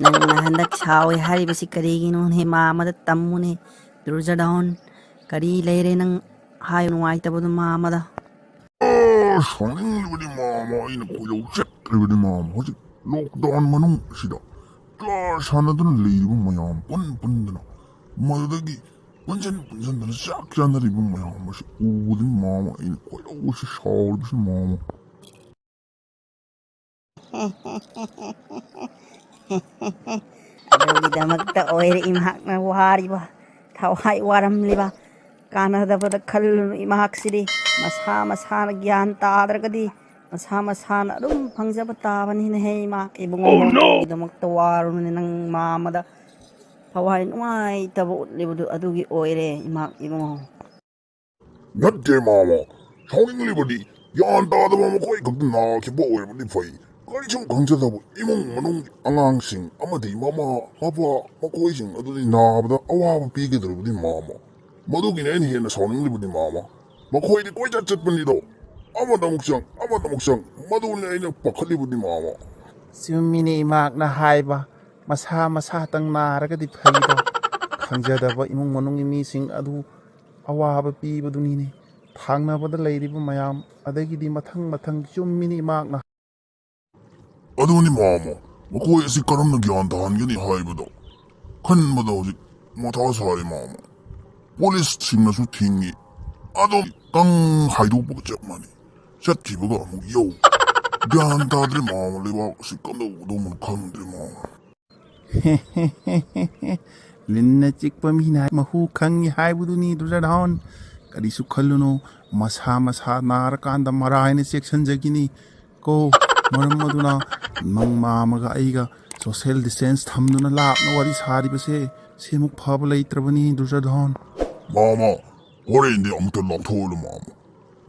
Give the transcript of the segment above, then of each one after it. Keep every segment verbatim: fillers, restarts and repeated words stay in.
ꯅꯪꯅ ꯍꯟꯗꯛ ꯁꯥꯎꯋꯦ ꯍꯥꯏꯔꯤꯕꯁꯤ ꯀꯔꯤꯒꯤꯅꯣꯅꯦ? ꯃꯥꯃꯗ ꯇꯝꯃꯨꯅꯦ꯫ ꯗꯨꯔꯖꯣꯙꯟ, ꯀꯔꯤ ꯂꯩꯔꯦ ꯅꯪ ꯍꯥꯏ ꯅꯨꯡꯉꯥꯏꯇꯕꯗꯣ ꯃꯥꯃꯗ? ꯑꯁ, ꯁꯥꯎꯅꯤꯡꯂꯤꯕꯅꯤ ꯃꯥꯃ, ꯑꯩꯅ ꯀꯣꯏꯂꯧ ꯆꯠꯂꯤꯕꯅꯤ ꯃꯥꯃ꯫ ꯍꯧꯖꯤꯛ ꯂꯣꯛꯗꯥꯎꯟ ꯃꯅꯨꯡꯁꯤꯗ ꯀ꯭ꯂꯥꯁ ꯁꯥꯟꯅꯗꯨꯅ ꯂꯩꯔꯤꯕ ꯃꯌꯥꯝ ꯄꯨꯟ ꯄꯨꯟꯗꯅ, ꯃꯗꯨꯗꯒꯤ ꯄꯨꯟꯁꯤꯟ ꯄꯨꯟꯁꯤꯟꯗꯅ ꯆꯥꯛ ꯆꯥꯅꯔꯤꯕ ꯃꯌꯥꯝ ꯑꯁꯤ ꯎꯕꯗꯅꯤ ꯃꯥꯃ ꯑꯩꯅ ꯈ꯭ꯋꯥꯏꯗꯧꯁꯤ ꯁꯥꯎꯔꯤꯕꯁꯤ ꯃꯥꯃ꯫ ꯑꯗꯨꯒꯤꯗꯃꯛꯇ ꯑꯣꯏꯔꯦ ꯏꯃꯥꯛꯅ ꯋꯥꯔꯤꯕ, ꯊꯋꯥꯏ ꯋꯥꯔꯝꯂꯤꯕ꯫ ꯀꯥꯟꯅꯗꯕꯗ ꯈꯜꯂꯨꯅꯨ ꯏꯃꯥꯛꯁꯤꯗꯤ꯫ ꯃꯁꯥ ꯃꯁꯥꯅ ꯒ꯭ꯌꯥꯟ ꯇꯥꯗ꯭ꯔꯒꯗꯤ ꯃꯁꯥ ꯃꯁꯥꯅ ꯑꯗꯨꯝ ꯐꯪꯖꯕ ꯇꯥꯕꯅꯤꯅꯦꯍꯦ ꯏꯃꯥꯛ ꯏꯕꯨꯡꯉꯣ꯫ Oh, no! ꯒꯤꯗꯃꯛꯇ ꯋꯥꯔꯨꯅꯨꯅꯦ ꯅꯪ ꯃꯥꯃꯗ꯫ ꯊꯋꯥꯏ ꯅꯨꯡꯉꯥꯏꯇꯕ ꯎꯠꯂꯤꯕꯗꯨ ꯑꯗꯨꯒꯤ ꯑꯣꯏꯔꯦ ꯏꯃꯥꯛ ꯏꯕꯨꯡꯉꯣ꯫ ꯅꯠꯇꯦ ꯃꯥꯃ, ꯁꯥꯎꯅꯤꯡꯂꯤꯕꯗꯤ ꯒ꯭ꯌꯥꯟ ꯇꯥꯗꯕ ꯃꯈꯣꯏ ꯈꯛꯇ ꯅꯥꯈꯤꯕ ꯑꯣꯏꯔꯕꯗꯤ ꯐꯩ꯫ ꯀꯔꯤꯁꯨ ꯈꯪꯖꯗꯕ ꯏꯃꯨꯡ ꯃꯅꯨꯡꯒꯤ ꯑꯉꯥꯡꯁꯤꯡ ꯑꯃꯗꯤ ꯃꯃꯥ ꯃꯄꯥ ꯃꯈꯣꯏꯁꯤꯡ ꯑꯗꯨꯗꯤ ꯅꯥꯕꯗ ꯑꯋꯥꯕ ꯄꯤꯒꯗꯧꯔꯤꯕꯗꯤ ꯃꯥꯃ꯫ ꯃꯗꯨꯒꯤꯅꯤ ꯑꯩꯅ ꯍꯦꯟꯅ ꯁꯥꯎꯅꯤꯡꯂꯤꯕꯗꯤ ꯃꯥꯃ꯫ ꯃꯈꯣꯏꯗꯤ ꯀꯣꯏꯆꯠ ꯆꯠꯄꯅꯤꯗꯣ꯫ ꯑꯃꯗ ꯑꯃꯨꯛ ꯆꯪ, ꯑꯃꯗ ꯑꯃꯨꯛ ꯆꯪ꯫ ꯃꯗꯨꯅꯤ ꯑꯩꯅ ꯄꯥꯈꯠꯂꯤꯕꯗꯤ ꯃꯥꯃ꯫ ꯆꯨꯝꯃꯤꯅꯦ ꯏꯃꯥꯛꯅ ꯍꯥꯏꯕ꯫ ꯃꯁꯥ ꯃꯁꯥꯇꯪ ꯅꯥꯔꯒꯗꯤ ꯐꯩꯗꯣ꯫ ꯈꯪꯖꯗꯕ ꯏꯃꯨꯡ ꯃꯅꯨꯡꯒꯤ ꯃꯤꯁꯤꯡ ꯑꯗꯨ ꯑꯋꯥꯕ ꯄꯤꯕꯗꯨꯅꯤꯅꯦ꯫ ꯊꯥꯡꯅꯕꯗ ꯂꯩꯔꯤꯕ ꯃꯌꯥꯝ ꯑꯗꯒꯤꯗꯤ ꯃꯊꯪ ꯃꯊꯪ꯫ ꯆꯨꯝꯃꯤꯅꯤ ꯏꯃꯥꯛꯅ꯫ ꯑꯗꯨꯅꯤ ꯃꯥꯃ, ꯃꯈꯣꯏ ꯑꯁꯤ ꯀꯔꯝꯅ ꯒ꯭ꯌꯥꯟ ꯇꯥꯍꯟꯒꯅꯤ ꯍꯥꯏꯕꯗꯣ ꯈꯟꯕꯗ ꯍꯧꯖꯤꯛ ꯃꯊꯥ ꯁꯥꯔꯤ ꯃꯥꯃ꯫ ꯄꯨꯂꯤꯁꯁꯤꯡꯅꯁꯨ ꯊꯤꯡꯉꯤ꯫ ꯑꯗꯣ ꯈꯤꯇꯪ ꯍꯥꯏꯗꯣꯛꯄꯒ ꯆꯞ ꯃꯥꯟꯅꯩ꯫ ꯆꯠꯈꯤꯕꯒ ꯑꯃꯨꯛ ꯌꯧ꯫ ꯒ꯭ꯌꯥꯟ ꯇꯥꯗ꯭ꯔꯦ ꯃꯥꯃ, ꯂꯩꯕꯥꯛ ꯑꯁꯤ ꯀꯝꯗꯧꯒꯗꯧꯕꯅꯣ ꯈꯪꯗ꯭ꯔꯦ ꯃꯥꯃ꯫ ꯂꯤꯟꯅ ꯆꯤꯛꯄ ꯃꯤꯅ ꯃꯍꯨ ꯈꯪꯉꯤ ꯍꯥꯏꯕꯗꯨꯅꯤ ꯗꯨꯔꯖꯣꯙꯟ꯫ ꯀꯔꯤꯁꯨ ꯈꯜꯂꯨꯅꯨ, ꯃꯁꯥ ꯃꯁꯥ ꯅꯥꯔꯀꯥꯟꯗ ꯃꯔꯥꯏꯅ ꯆꯦꯛꯁꯤꯟꯖꯈꯤꯅꯤ꯫ ꯀꯣ, ꯃꯔꯝ ꯑꯗꯨꯅ ꯅꯪ ꯃꯥꯃꯒ ꯑꯩꯒ social distance ꯊꯝꯗꯨꯅ ꯂꯥꯞꯅ ꯋꯥꯔꯤ ꯁꯥꯔꯤꯕꯁꯦ ꯁꯤꯃꯨꯛ ꯐꯕ ꯂꯩꯇ꯭ꯔꯕꯅꯤ ꯗꯨꯔꯖꯣꯙꯟ꯫ ꯃꯥꯃ, ꯍꯣꯔꯦꯟꯗꯤ ꯑꯃꯨꯛꯇ ꯂꯥꯎꯊꯣꯛꯍꯜꯂꯨ ꯃꯥꯃ꯫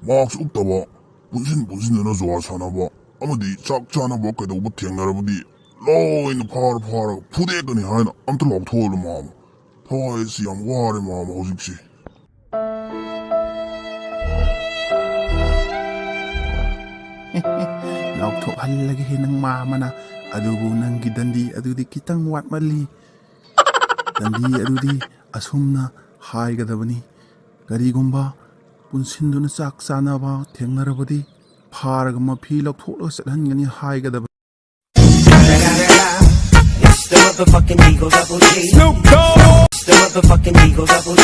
ꯃꯥꯛꯁ ꯎꯞꯇꯕ, ꯄꯨꯟꯁꯤꯟ ꯄꯨꯟꯁꯤꯟꯗꯨꯅ ꯖꯨꯋꯥꯔ ꯁꯥꯟꯅꯕ ꯑꯃꯗꯤ ꯆꯥꯛ ꯆꯥꯅꯕ ꯀꯩꯗꯧꯕ ꯊꯦꯡꯅꯔꯕꯗꯤ ꯂꯣꯏꯅ ꯐꯥꯔ ꯐꯥꯔꯒ ꯐꯨꯗꯦꯛꯀꯅꯤ ꯍꯥꯏꯅ ꯑꯝꯇ ꯂꯥꯎꯊꯣꯛꯍꯜꯂꯨ ꯃꯥꯃ꯫ ꯊꯋꯥꯏꯁꯤ ꯌꯥꯝ ꯋꯥꯔꯦ ꯃꯥꯃ ꯍꯧꯖꯤꯛꯁꯤ꯫ ꯂꯥꯎꯊꯣꯛꯍꯜꯂꯒꯦ ꯅꯪ ꯃꯥ ꯑꯃꯅ꯫ ꯑꯗꯨꯕꯨ ꯅꯪꯒꯤ ꯗꯟꯗꯤ ꯑꯗꯨꯗꯤ ꯈꯤꯇꯪ ꯋꯥꯠꯃꯜꯂꯤ꯫ ꯗꯟꯗꯤ ꯑꯗꯨꯗꯤ ꯑꯁꯨꯝꯅ ꯍꯥꯏꯒꯗꯕꯅꯤ: "ꯀꯔꯤꯒꯨꯝꯕ ꯄꯨꯟꯁꯤꯟꯗꯨꯅ ꯆꯥꯛ ꯆꯥꯅꯕ ꯊꯦꯡꯅꯔꯕꯗꯤ ꯐꯥꯔꯒ ꯃꯐꯤ ꯂꯧꯊꯣꯛꯂꯒ ꯆꯠꯍꯟꯒꯅꯤ" ꯍꯥꯏꯒꯗꯕꯅꯤ꯫ It's the motherfucking Eagle Double G. It's the motherfucking Eagle Double G.